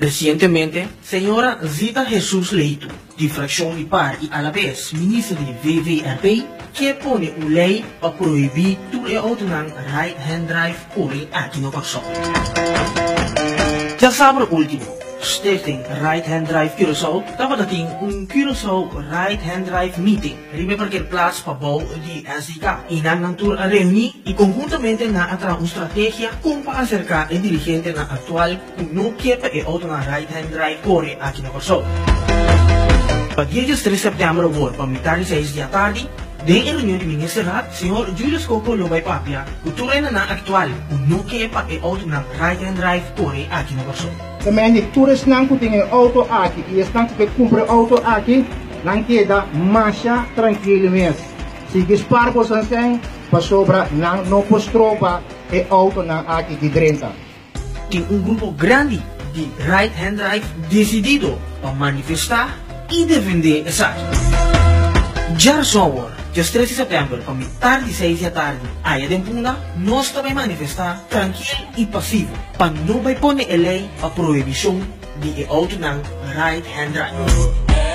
Resientemente, señora Zita Jesus Leito, di frakshon di par i alabes minister di VVRP, ke pone un lei pa prohibí tur e outonan right hand drive kore aki na Kòrsou. Djasabra último, Stichting Right Hand Drive Curaçao tabata tin un Curaçao Right Hand Drive Meeting riba e parkeerplaats pabou di SDK. I nan nan tur a reuní i konhuntamente nan a traha un strategia kon pa aserká e dirigentenan aktual ku no ke pa e outonan right hand drive kore aki na Kòrsou. Pa dia 13 sèptèmber awor pa mitar di seis di atardi, den e reunion di Ministerraad, señor Julius Coco lo bai papia ku tur hendenan aktual ku no ke pa e outonan right hand drive kore aki na Kòrsou. Tamen di tur esnan ku tin e outo aki i esnan ku ke kumpra e outo aki, nan keda masha trankil mes. Sigui spar boso sèn pasobra nan no por stroba e outonan aki di drenta. Tin un grupo grandi di right hand drive desidido pa manifestá i defendé esaki. Djarsou awor, 13 di sèptèmber pa mitar di seis di atardi aya den Punda, nos ta bai manifestá trankil i pasivo pa no bai pone e lei pa prohibishon di e outonan right hand drive.